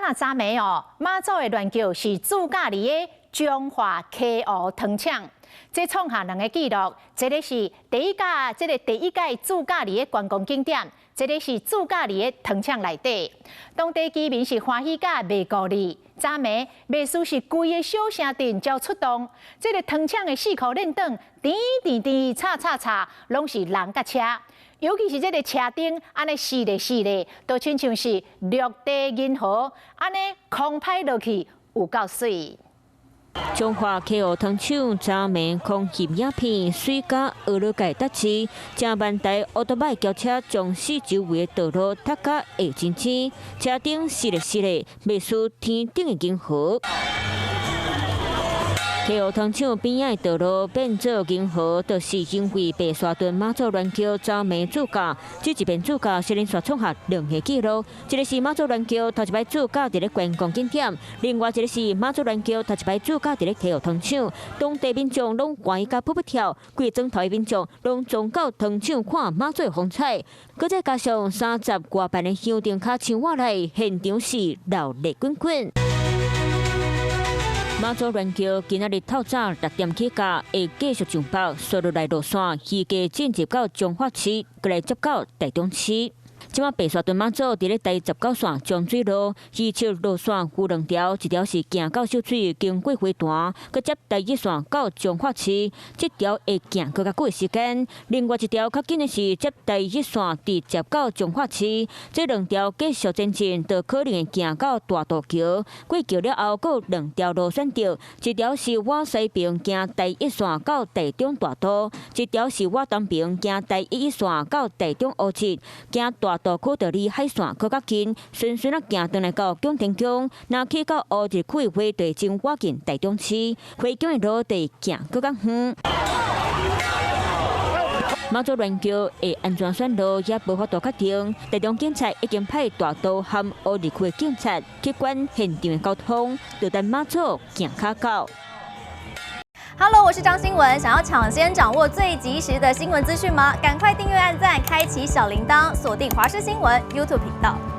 若昨暝哦，媽祖的鸞轎是駐駕佇个彰化溪湖糖廠，這創下兩个紀錄，一个是第一屆，這个第一屆駐駕佇个觀光景點，一个是駐駕佇个糖廠內底。當地居民是歡喜甲袂顧慮，昨暝袂輸是規个小城鎮才出動，這个糖廠的四箍輪轉，甜甜甜，吵吵吵，攏是人佮車。尤其是這个車燈，按呢四咧四咧，都親像是綠地銀河，按呢空拍落去有夠媠。彰化溪湖糖廠昨暝空翕影片，媠甲俄羅蓋達市，成萬台歐多擺轎車將四周圍的道路塞甲下真深，車燈四咧四咧，袂輸天頂的銀河。溪湖糖廠邊仔的道路變做銀河，就是因為白沙屯媽祖鸞轎昨暝駐駕，這一遍駐駕是連續創下兩个紀錄，一个是媽祖鸞轎頭一擺駐駕佇咧觀光景點，另外一个是媽祖鸞轎頭一擺駐駕佇咧溪湖糖廠，當地民眾攏歡喜甲噗噗跳，規莊頭的民眾攏總到糖廠看媽祖的風采，閣再加上三十外萬的香燈跤唱活來，現場是熱鬧滾滾。媽祖鸞轎今仔日透早6點起駕，會繼續上北，紲落來路線，預計進入到彰化市，閣來接到台中市。這馬白沙屯媽祖佇咧台十九線彰水路，預測路線有兩條，一條是行到秀水經過花壇，閣接台一線到彰化市，這條會行閣較久的時間。另外一條較緊的是接台一線直接到彰化市，這兩條繼續前進，就可能會行到大渡橋。過橋了後，閣有兩條路選擇，一條是往西爿行台一線到台中大都，一條是往東爿行台一一線到台中烏日，行大渡區就離海線閣較近，順順仔行轉來到蔣天宮，若去到烏日區的話，就真倚近台中市，回宮的路就會行閣較遠。媽祖鸞轎會按怎選路也無法度確定，台中警察已經派大都和烏日區的警察去管現場的交通，就等媽祖行較到。 Hello，我是張新文。想要搶先掌握最及時的新聞資訊嗎？趕快訂閱、按讚、開啟小鈴鐺，鎖定華視新聞 YouTube 頻道。